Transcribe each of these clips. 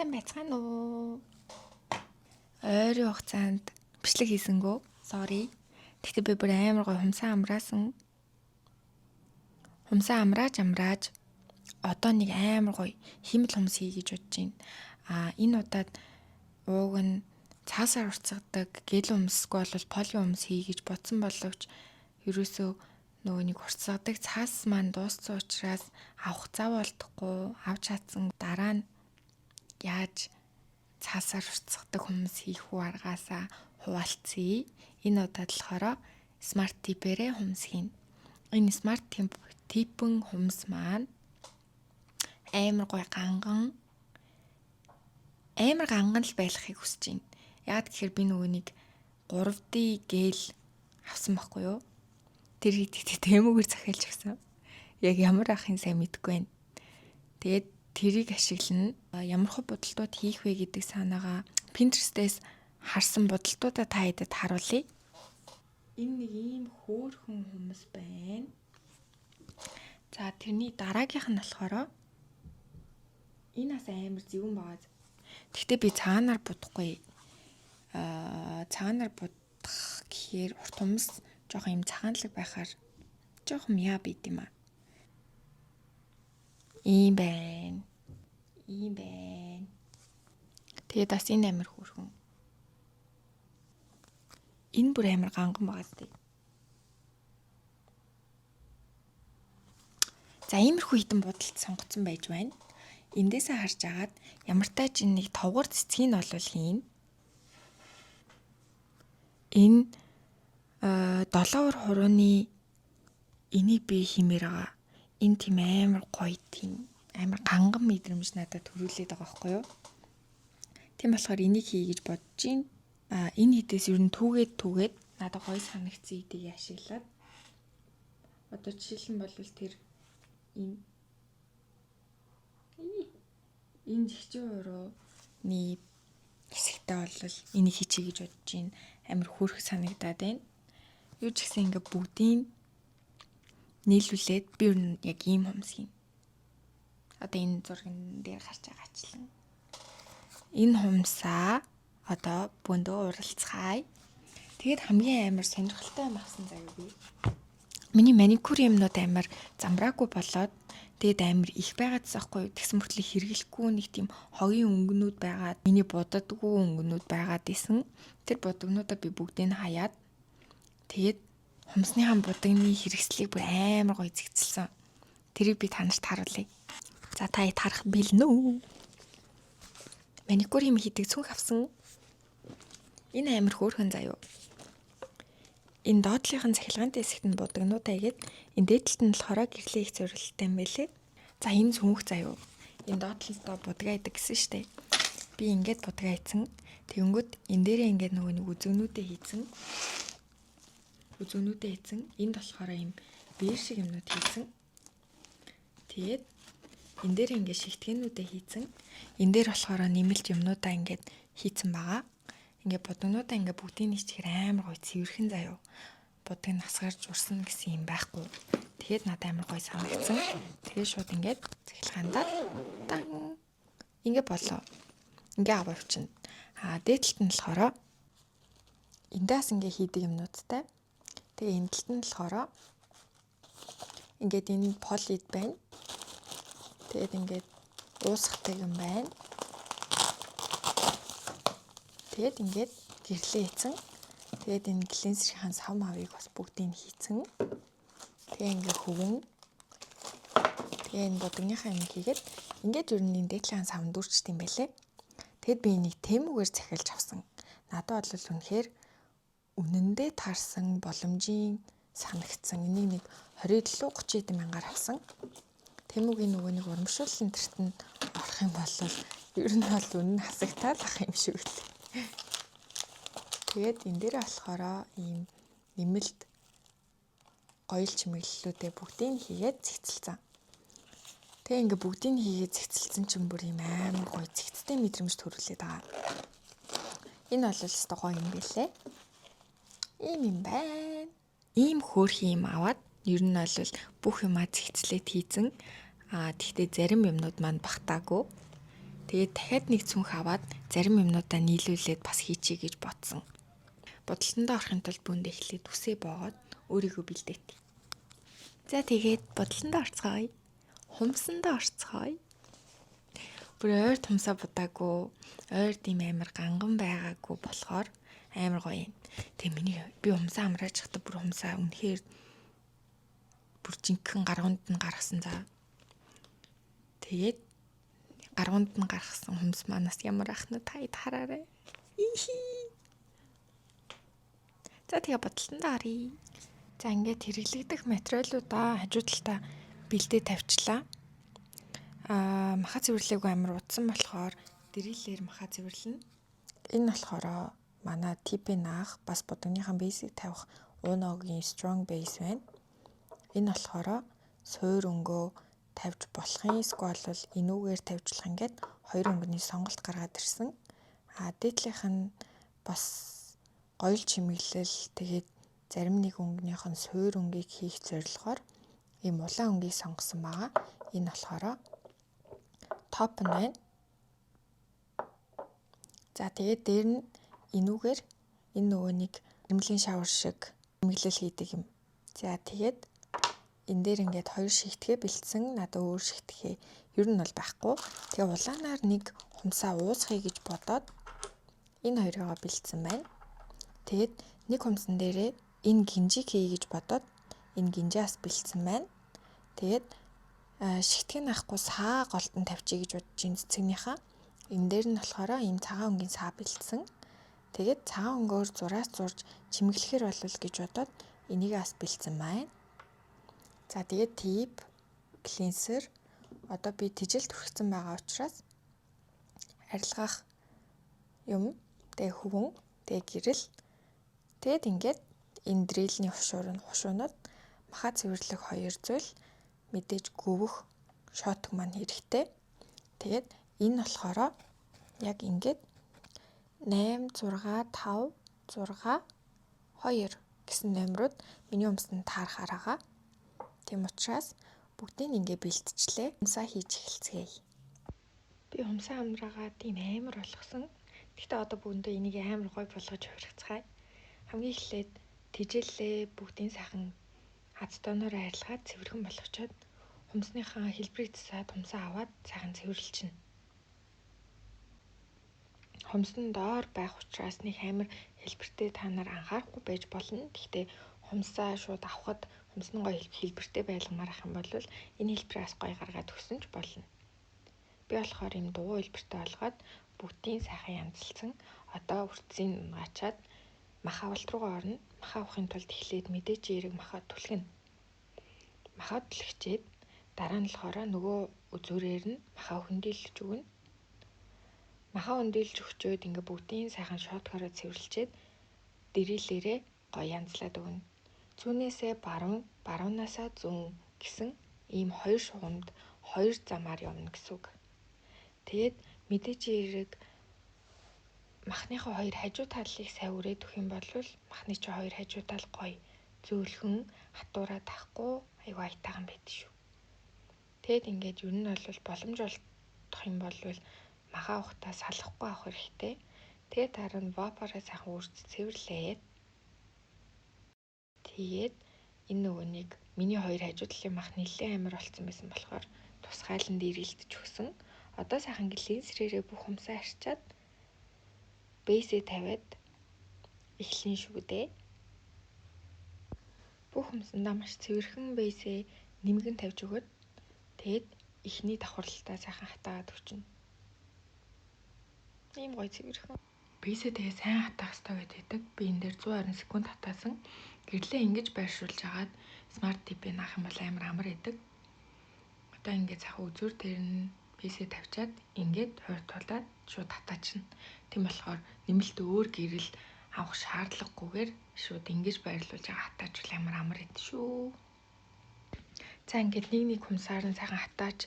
Сайн байцгаана уу? Ойрын хугацаанд бичлэг хийсэнгүү. Sorry. Гэхдээ би бүр амар гоё хумсаа амраасан. Хумсаа амрааж амрааж одоо нэг амар гоё хиймэл хумс хий гэж бодож байна. А энэ удаад ууг нь цаасаар уртсгадаг гел хумсгүй бол поли хумс хий гэж бодсон боловч ерөөсөө нөгөө нэг уртсгадаг цаас маань дууссан учраас авах зав болдохгүй, авч чадсан дараа нь яаж цаасаар уртсгадаг хумс хийх үү аргаасаа хуваалцъя. Энэ удаад болохоор smart tip-ээрээ хумс хийнэ. Энэ smart tip-эн хумс маань амар гоё ганган, амар ганган л байхыг хүсэж байна. Яагаад гэхээр би нөгөө нэг 3D гел авсан байхгүй юу? Тэр хэдийдээ Temu-гээр захиалж авсан. Яг ямар ахын сайн мэдэхгүй байна. Тэгээд тэрийг ашиглана. Ямар хөө будалтууд хийх вэ гэдэг санаагаа Pinterest-ээс харсан будалтуудаа та хэдэд харуулъя. Энэ нэг ийм хөөрхөн хумс байна. За, тэрний дараагийнх нь болохоор энэ бас амар зөвөн байгаа. Гэхдээ би цагаанаар будахгүй. Аа, цагаанаар будах гэхээр урт хумс жоохон юм цагаанлаг байхаар жоохон яа байд юм аа. Ийм байна. Ийм байна. Тэгээд бас энэ амар хөөрхөн. Энэ бүр амар ганган байгаа сте. За, иймэрхүү хитэн будалт сонгоцсон байж байна. Эндээсээ харж агаад ямар тач энэ нэг товгор цэцгийг нь олвол хийн. Энэ долоовор хурууны энийг би хиймээр байгаа. Энэ тийм амар гоё, тийм амар ганган мэдрэмж надад төрүүлээд байгаа байхгүй юу? Тийм болохоор энийг хий гэж бодож байна. А энэ хэдээс ер нь түүгээд түүгээд надад гоё санагдсан эдийг ашиглаад одоо жишээлэн бол тэр энэ жигчийн хурууны хэсэгтээ бол энийг хийчихье гэж бодож байна. Амар хөөрх санагдаад байна. Юу ч гэсэн ингээ бүгдийг нийлүүлээд би ер нь яг ийм хумс хийнэ. Одоо энэ зурган дээр гарч байгаачлан. Энэ хумсаа одоо бөөндөө уралцгаая. Тэгээд хамгийн амар сонирхолтой юм авсан заяа би. Миний маникюр юмнууд амар замбраагүй болоод тэгээд амар их байгаадсан хгүй. Тэгсэн мөртлөө хэрэглэхгүй нэг тийм хогийн өнгөнүүд байгаад, миний будадгүй өнгөнүүд байгаад исэн. Тэр будагнуудаа би бүгдийг нь хаяад тэгээд хумсныхаа будагны хэрэгслийг бүр амар гоё зэгцэлсэн. Тэрийг би та нарт харуулъя. За, та хэд харах бэлнэ үү? Маникюр юм хийдэг цүнх авсан. Энэ амар хөөрхөн заяо. Энэ доотлынх нь цахилгаантай хэсэгт нь будагнуудаа игээд энэ дээдлэлт нь болохоор гэрлээ их зориулттай юм байлээ. За, энэ цүнх заяо. Энэ доотлолтоо будгаа идэг гэсэн штэ. Би ингээд будгаа ийцэн. Тэгэнгүүт энэ дээрээ ингээд нөгөө нэг үзэгнүүдээ хийцэн. Үзэгнүүдээ хийцэн. Энд болохоор ийм бээр шиг юмнууд хийцэн. Тэгээд энэ дээр ингээд шигтгэнүүдээ хийцэн. Энэ дээр болохоор нэмэлт юмнуудаа ингээд хийцэн байгаа. Ингээд будагнуудаа ингээд бүгдийг нэг чихэр амар гоё цэвэрхэн заяо. Будаг нь асгарч урсан гэсэн юм байхгүй. Тэгээд надад амар гоё санагдсан. Тэгээд шууд ингээд цахилгаандаа дан ингээд болоо. Ингээ аваа явчихна. А дээдлэлт нь болохоор эндээс ингээ хийдэг юмнуудтай. Тэгээ энэ талд нь болохоор ингээд энэ полид байна. Тэгээд ингээд уусгадаг юм байна. Тэгээд ингээд гэрлээ хийцэн. Тэгээд энэ глинсерийн сав мавыг бас бүгдийг хийцэн. Тэгээ ингээд хөвөн. Тэгээ энэ будагныхаа юм хийгээд ингээд ер нь энэ дээдлийн савн дүүрчт юм байлээ. Тэгэд би энийг Temu-гээр захиалж авсан. Надад бол үнэхээр үнэндээ таарсан, боломжийн санагдсан. Энийг нэг 27 30 хэдэн мянгаар авсан. Temu-гийн нөгөө нэг урамшууллын тэрт нь орох юм бол ер нь бол үнэн хасагтаал ах юм шиг үлээ. Тэгээд энэ дээр болохоор ийм нэмэлт гоёл чимэглэлүүдээ бүгдийг хийгээд зэгцэлсэн. Тэгээ ингээ бүгдийг хийгээд зэгцэлсэн чинь бүр ийм амар гоё зэгцтэй мэдрэмж төрүүлээд байгаа. Энэ бол өстой гоё юм билээ. Ийм юм байна. Ийм хөөрхөн юм аваад ер нь бол бүх юмаа зэгцлээд хийцэн. Аа, тэгтээ зарим юмнууд маань багтаагүй. Тэгээд дахиад нэг цүнх аваад зарим юмнуудаа нийлүүлээд бас хийчихье гэж бодсон. Будалтандаа орохын тулд бүүндээ эхлээд үсээ боогоод өөрийгөө бэлдээт. За, тэгээд будалтандаа орцгоё. Хумсандаа орцгоё. Бүр ойр тумсаа будаагүй, ойр тийм амар ганган байгаагүй болохоор амар гоё юм. Тэгээ миний би хумсаа амрааж байхдаа бүр хумсаа үнэхээр бүр жинхэнэ гаргуунд нь гаргасан за. Тэгээд гаргуунд нь гаргасан хумс манаас ямар ах нь та хэд хараарай. Ихи. За, тэгээ будалтандаа оръё. За, ингээд хэрэглэгдэх материалуудаа хажуу талдаа бэлдээ тавьчлаа. Аа, маха цэвэрлээгүй амар удсан болохоор drill ээр маха цэвэрлэнэ. Энэ болохоор манай tip наах бас будагныхаа base ийг тавих Uno-гийн strong base байна. Энэ болохоор суур өнгөө тавьж болохын эсвэл бол энүүгээр тавьж болох, ингээд хоёр өнгөний сонголт гаргаад ирсэн. А дээдлийнх нь бас гоёл чимэглэл, тэгээд зарим нэг өнгөнийх нь суур өнгийг хийх зорилгоор ийм улаан өнгийг сонгосон байгаа. Энэ болохоор топ нь байна. За, тэгээд дээр нь энүүгээр энэ нөгөө нэг ирмэлийн shower шиг чимэглэл хийдэг юм. За, тэгээд энэ дээр ингээд хоёр шигтгэе бэлдсэн. Надад өөр шигтгэе ер нь бол байхгүй. Тэгээ улаанаар нэг хумсаа уусгая гэж бодоод энэ хоёроо бэлдсэн байна. Тэгээд нэг хумсан дээрээ энэ гинжиг хийе гэж бодоод энэ гинжээс бэлдсэн байна. Тэгээд шигтгэх нь ахгүй саа голд нь тавьчих гэж бодож ин цэцэгнийхаа. Энэ дээр нь болохоор ийм цагаан өнгийн саа бэлдсэн. Тэгээд цагаан өнгөөр зураас зурж чимэглэхэр болвол гэж бодоод энийг бас бэлдсэн байна. За, тэгээд tip, cleanser, одоо би тэжээлд түрхсэн байгаа учраас арилгах юм. Тэгээ хөвөн, тэгээ гэрэл. Тэгээд ингээд энэ drill ний хушуунууд, маха цэвэрлэх хоёр зүйл, мэдээж гүвэх щёток маань хэрэгтэй. Тэгээд энэ болохоор яг ингээд 8 6 5 6 2 гэсэн номерууд миний хумсанд таарахаар байгаа. Тийм учраас бүгдийг ингээ бэлтжлээ. Хумсаа хийж эхэлцгээе. Би хумсаа амраагаа тийм амар болгосон. Гэхдээ одоо бүгдээ энийг амар гоё болгож хувиргацгаая. Хамгийн эхлээд тэжээлээ бүгдийн сайхан ацетоноор арилгаад цэвэрхэн болгочоод хумсныхаа хэлбэрийг засаад хумсаа аваад сайхан цэвэрлэчихнэ. Хумс нь доор байх учраас нэг амар хэлбэртэй та нар анхаарахгүй байж болно. Гэхдээ хумсаа шууд авахад хумс нь гоё хэлбэртэй байлгамаар ах юм бол энэ хэлбэрээс гоё гаргаад өгсөн ч болно. Би болохоор ийм дугуй хэлбэртэй болгоод бүгдийн сайхан янзалсан. Одоо үрцгийг унгаачаад маха авалт руугаа орно. Маха авахын тулд эхлээд мэдээж хэрэг маха түлхэнэ. Маха түлхчээд дараа нь болохоор нөгөө үзүүрээр нь маха хөндийлж өгнө. Маха хөндийлж өгчөөд ингээ бүгдийн сайхан щёткороо цэвэрлчээд drill ээрээ гоё янзлаад өгнө. Зүүнээсээ баруун, баруунаасаа зүүн гэсэн ийм хоёр шугамд хоёр замаар явна гэсэн үг. Тэгээд мэдээж хэрэг махныхаа хоёр хажуу талыг сайн үрээд өгөх юм бол махны чи хоёр хажуу тал гоё зөөлхөн хатуураа тахгүй айгу аятайхан байдаг шүү. Тэгэд ингээд ер нь бол боломж олдох юм бол маха авахтаа салахгүй авах хэрэгтэй. Тэгээд дараа нь wipe аараа сайхан үрж цэвэрлээд, тэгээд энэ нөгөө нэг миний хоёр хажуу талын мах нэлээд амар болцсон байсан болохоор тусгайлан дэрэлтэж өгсөн. Одоо сайхан cleanser ээрээ бүх хумсаа арчаад base ээ тавиад эхлэн шүү дээ. Бүх хумсандаа маш цэвэрхэн base ээ нэмгэн тавьж өгөөд тэгээд эхний давхарлалтаа сайхан хатаагаад өгчнө. Ийм гоё цэвэрхэн. Base ээ тэгээ сайн хатаах ёстой гэдэг. Би энэ дээр 120 секунд хатаасан. Гэрлээ ингэж байршуулж агаад smart tip ээ наах юм бол амар амар идэг. Одоо ингээд сайхан үзүүр дээр нь base ээ тавьчаад ингээд хууртуулаад шууд хатаачна. Тийм болохоор нэмэлт өөр гэрэл авах шаардлагагүйгээр шууд ингэж байрлуулж байгаа хатаачвал амар амар идэв шүү. За, ингээд нэг нэг хумсаар нь сайхан хатаач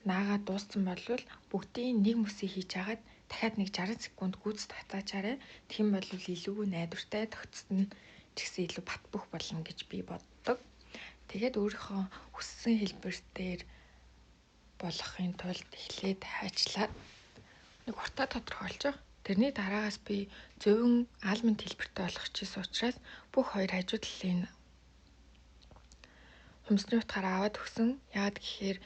наагаад дууссан бол бүгдийн нэг мөсийг хийж агаад дахиад нэг 60 секунд гүйцэд хатаачаарай. Тэгэх юм бол илүү найдвартай, тогтсон нь ч гэсэн илүү бат бөх болно гэж би боддог. Тэгээд өөрийнхөө хүссэн хэлбэр дээр болгохын тулд эхлээд хайчлаад уртаа тодорхойлчих. Тэрний дараагаас би зөвөн almond хэлбэртэй болгочихсон учраас бүх хоёр хажуу талын хумсны утгаар аваад өгсөн. Яагаад гэхээр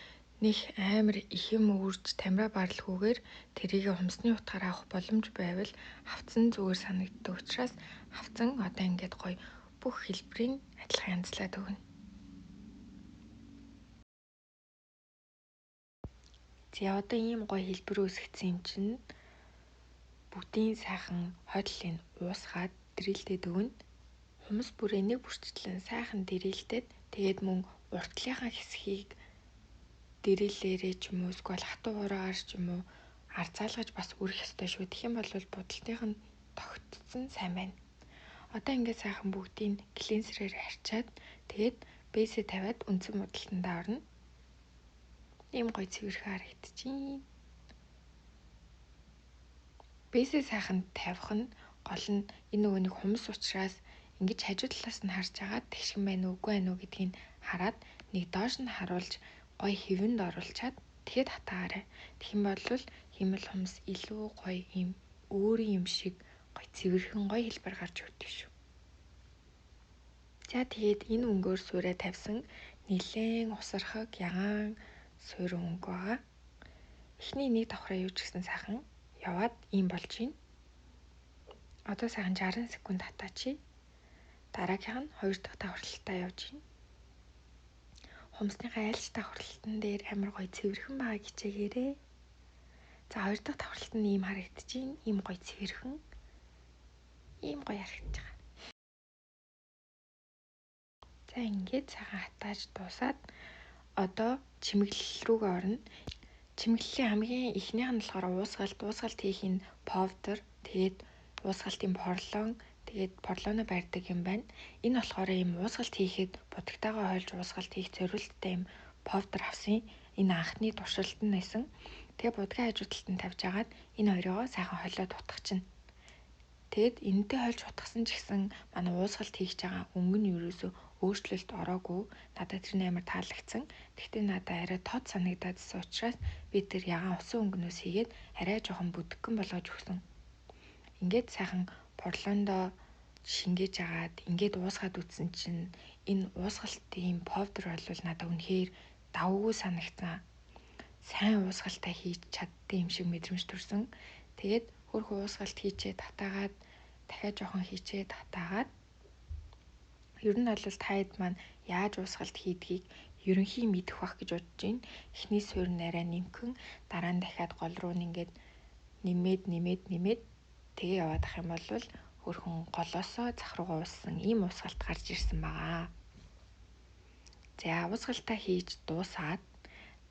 них амар их юм үрж тамира барлахгүйгээр тэрийг хумсны утгаар авах боломж байвал хавцсан зүгээр санагддаг учраас хавцсан одоо ингээд гоё бүх хэлбэрийг адилхан янзлаад өгнө. За одоо ийм гоё хэлбэр үүсгэсэн юм чинь бүгдийн сайхан хойдлыг уусгаад дрилдээд өгнө. Хумс бүрээ нэг бүрчлэн сайхан дрилдээд тэгээд мөн уртлынхаа хэсгийг дриллээрээ ч юм уу эсвэл хатуу хураагаар ч юм уу арзаалгаж бас үрэх ёстой шүү. Тэгэх юм бол будалтынх нь тогтцсон сайн байна. Одоо ингээд сайхан бүгдийг клинсерээр арчаад тэгээд бейсээ тавиад үндсэн будалтандаа орно. Ийм гоё цэвэрхэн харагдчихээн. Бейсээ сайхан тавих нь гол нь энэ нөгөө нэг хумс учраас ингэж хажуу талаас нь харж агаад тэгшин байна уу үгүй байна уу гэдгийг хараад нэг доош нь харуулж гоё хэвэнд оруулчаад тэгэхэд хатаарай. Тэгэх юм бол хиймэл хумс илүү гоё юм өөрийн юм шиг гоё цэвэрхэн гоё хэлбэр гарч ирдэг шүү. За тэгээд энэ өнгөөр суурэ тавьсан нэлээн усархаг ягаан суурь өнгө байгаа. Эхний нэг давхраа юу ч гэсэн сайхан яваад ийм болж байна. Одоо сайхан 60 секунд хатаачи. Дараагийнх нь хоёр дахь давхарлалтаа явж байна. Хумсныхаа айлч давхарлалтан дээр амар гоё цэвэрхэн байгаа хичээгээрэй. За хоёр дахь давхарлалт нь ийм харагдаж байна. Ийм гоё цэвэрхэн. Ийм гоё харагдаж байгаа. За ингээд сайхан хатааж дуусаад одоо чимэглэл рүүгээ орно. Чимэглэлийн хамгийн эхнийх нь болохоор уусгалт, уусгалт хийх нь powder, тэгээд уусгалтын порлон, тэгээд порлоно барьдаг юм байна. Энэ болохоор ийм уусгалт хийхэд будагтайгаа хойлж уусгалт хийх зориулттай юм powder авсан. Энэ анхны туршилт нь байсан. Тэгээ будгийн хажуу талд нь тавьж агаад энэ хоёроо сайхан холиод утгачихна. Тэгэд энэтэй хольж утгасан ч гэсэн манай уусгалт хийж байгаа өнгө нь ерөөсөө өөрчлөлт ороогүй. Надад тэр нь амар таалагдсан. Гэхдээ надад арай тод санагдаадсэн учраас би тэр ягаан усан өнгөнөөс хийгээд арай жоохон бүдгэн болгож өгсөн. Ингээд сайхан порлондоо шингээж агаад ингээд уусгаад үтсэн чинь энэ уусгалтын powder бол надад үнэхээр давгүй санагдсан. Сайн уусгалтаа хийж чаддсан юм шиг мэдрэмж төрсөн. Тэгээд хөрхөн уусгалт хийчээ татаагаад дахиад жоохон хийчээ татаагаад ер нь бол та хэд маань яаж уусгалт хийдгийг ерөнхий мэдэх бах гэж бодож байна. Эхний суурь нь арай нэмхэн, дараа нь дахиад гол руу нь ингээд нэмээд нэмээд нэмээд тэгээ яваад ах юм бол хөрхөн голоосоо зах руугаа ууссан ийм уусгалт гарч ирсэн байгаа. За уусгалтаа хийж дуусаад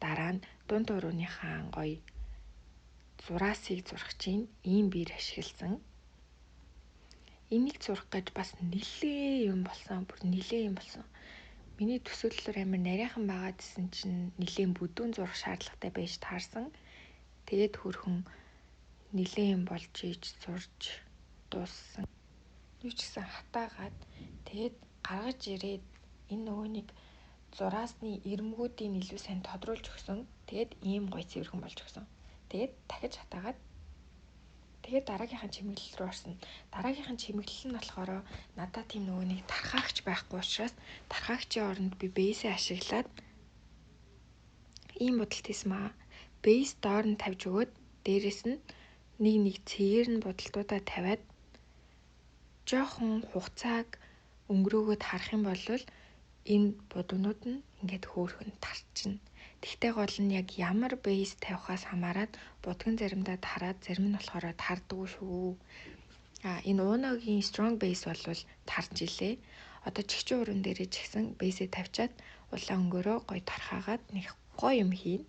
дараа нь дунд урууныхаа гоё зураасыг зурах чинь ийм биер ашигласан. Энийг зурах гэж бас нэлээ юм болсон. Бүр нэлээ юм болсон. Миний төсөөллөөр амар нарийнхан байгаа гэсэн чинь нэлээ бүдүүн зурах шаардлагатай байж таарсан. Тэгээд хөрхөн нэлээ юм болж иж зурж дууссан. Юу ч гэсэн хатаагаад тэгээд гаргаж ирээд энэ нөгөө нэг зураасны ирмгүүдийг илүү сайн тодруулж өгсөн. Тэгээд ийм гоё цэвэрхэн болж өгсөн. Тэгээд дахиж хатаагаад тэгээд дараагийнхаа чимэглэл рүү орсон. Дараагийнхаа чимэглэл нь болохоор надад тийм нөгөө нэг тархаагч байхгүй учраас тархаагчийн оронд би бейсээ ашиглаад ийм будалт хийсэн маа. Бейс доор нь тавьж өгөөд дээрэс нь нэг нэг цэгээр нь будалтуудаа тавиад жоохон хугацааг өнгөрөөгөөд харах юм бол энэ будагнууд нь ингээд хөөрхөн тарчна. Тэгтээ гол нь яг ямар бейс тавихаас хамаарат будган заримдаа тараад зарим нь болохоор тардаггүй шүү. А энэ Uno-гийн strong base бол тарж илээ. Одоо чигчэн уран дээрээ ч гэсэн бейсээ тавьчаад улаан өнгөөрөө гоё тархаагаад нэг гоё юм хийн.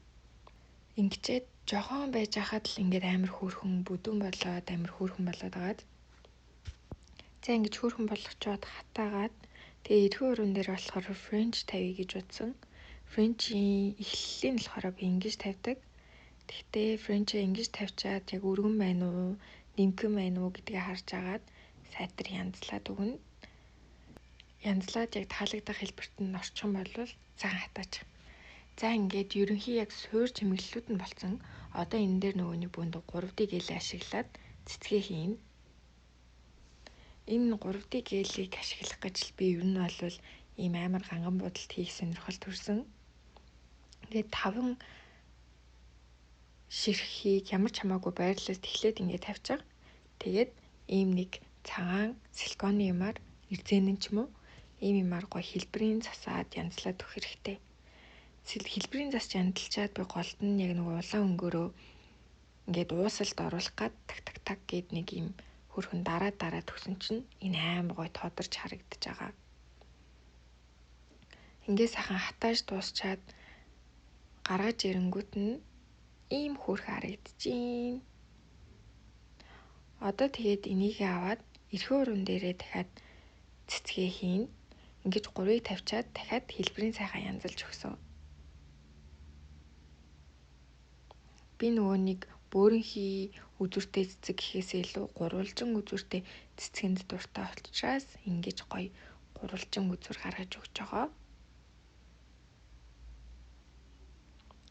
Ингэчээд жохон байж хахад л ингээд амар хөөрхөн бүдүүн болоод амар хөөрхөн болоод агаад. За ингэж хөөрхөн болгочоод хатаагаад тэгээ эрхүү уран дээр болохоор French тавья гэж бодсон. French-ийн эхлэлийн болохоор би ингэж тавьдаг. Тэгтээ French-ээ ингэж тавьчаад яг өргөн байна уу, нэмхэн байна уу гэдгийг харж агаад сайтар янзлаад өгнө. Янзлаад яг таалагдах хэлбэрт нь орчих юм бол цагаан хатаач. За ингээд ерөнхий яг суур чимэглэлүүд нь болцсон. Одоо энэ дээр нөгөөний бүнд 3D гелээ ашиглаад цэцгээ хийнэ. Энэ 3D гелийг ашиглах гэж л би ер нь бол ийм амар ганган будалт хийх сонирхол төрсөн. Тэгээд 5 ширхгийг ямар ч хамаагүй байрлалаас эхлээд ингээд тавьчих. Тэгээд ийм нэг цагаан силиконы юмар эрзэнэн ч юм уу ийм юмар гой хэлбэрийн засаад янзлаад өгөх хэрэгтэй. Хэлбэрийн засч янзалчаад би голд нь яг нэг улаан өнгөөрөө ингээд уусалд оруулах гад так так так гэд нэг ийм хөрхөн дараа дараа төгсөн чинь энэ амар гой тоодорч харагдаж байгаа. Ингээ сайхан хатааж дуусчаад гаргаж ирэнгүүт нь ийм хөөрхөн харагдчихээн. Одоо тэгээд энийг аваад эрхүү уран дээрээ дахиад цэцгээ хийн. Ингэж 3-ыг тавьчаад дахиад хэлбэрийн сайхан янзалж өгсөн. Би нөгөө нэг бөөрөнхий үзүүртэй цэцэг гэхээсээ илүү гурвалжин үзүүртэй цэцгэнд дуртай учраас ингэж гоё гурвалжин үзүүр гаргаж өгч байгаа.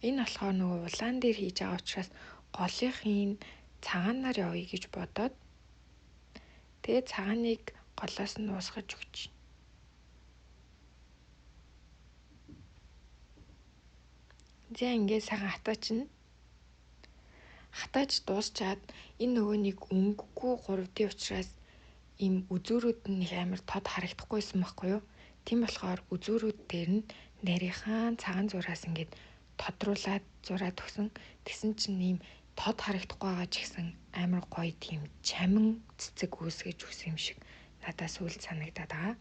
Энэ болохоор нөгөө улаан дээр хийж байгаа учраас голынхын цагаанаар явъя гэж бодоод тэгээ цагааныг голоос нь уусгаж өгч. За ингээд сайхан хатаачна. Хатааж дуусчаад энэ нөгөө нэг өнгөгүй 3D учраас ийм үзүүрүүд нь их амар тод харагдахгүйсэн байхгүй юу? Тийм болохоор үзүүрүүд дээр нь нарийнхаа цагаан зураас ингээд тодруулаад зураад өгсөн. Тэгсэн чинь ийм тод харагдахгүй байгаа ч гэсэн амар гоё тийм чамин цэцэг үүсгэж өгсөн юм шиг надад сүүлд санагдаад байгаа.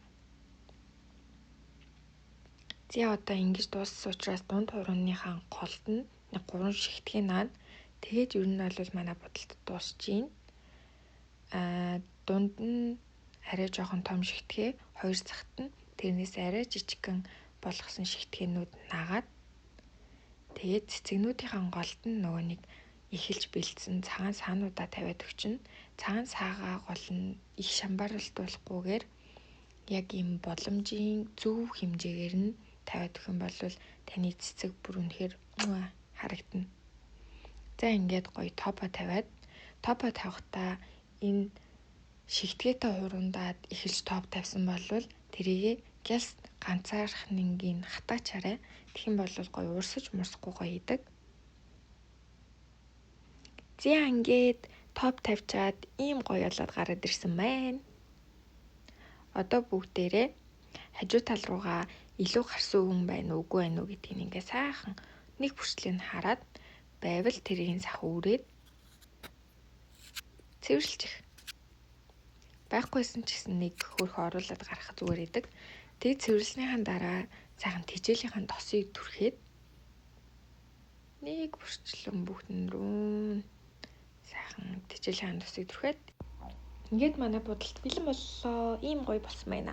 За одоо ингэж дууссан учраас дунд хурууныхаа голд нь нэг 3 шигтгэн наана. Тэгээд ер нь бол манай будалт дуусчихээн. Дунд нь арай жоохон том шигтгэ, хоёр цагт нь тэрнээс арай жижигхэн болгосон шигтгэнүүд наагаад тэгээд цэцэгнүүдийн голд нь нөгөө нэг эхэлж бэлдсэн цагаан саануудаа тавиад өгчнө. Цагаан саагаа гол нь их шамбаралтуулахгүйгээр яг ийм боломжийн зөв хэмжээгээр нь тавиад өгөх юм бол таны цэцэг бүр үнэхээр харагдана. За ингээд гоё топо тавиад топо тавихтаа энэ шигтгээтэй хуруундаад эхэлж топ тавьсан бол тэрийгэ гялс ганцаархнынгийн хатаачаарай. Тэгэх юм бол гоё уурсаж мурсахгүй гоё идэг. За ингээд топ тавьчаад ийм гоё болоод гараад ирсэн байна. Одоо бүгдээрээ хажуу тал руугаа илүү гарсан өвөн байна уу үгүй байна уу гэдгийг ингээ сайхан нэг бүрчлийг хараад байвал тэрийг сайхан үрээд цэвэрлчих. Байхгүйсэн ч гэсэн нэг хөөрхөн оруулаад гаргах зүгээр идэг. Тэгээд цэвэрлснийхаа дараа сайхан тэжээлийнхэн тосыг түрхээд нэг бүрчлэн бүгдэн рүү сайхан тэжээлийнхэн тосыг түрхээд ингээд манай будалт бэлэн боллоо. Ийм гоё болсон байна.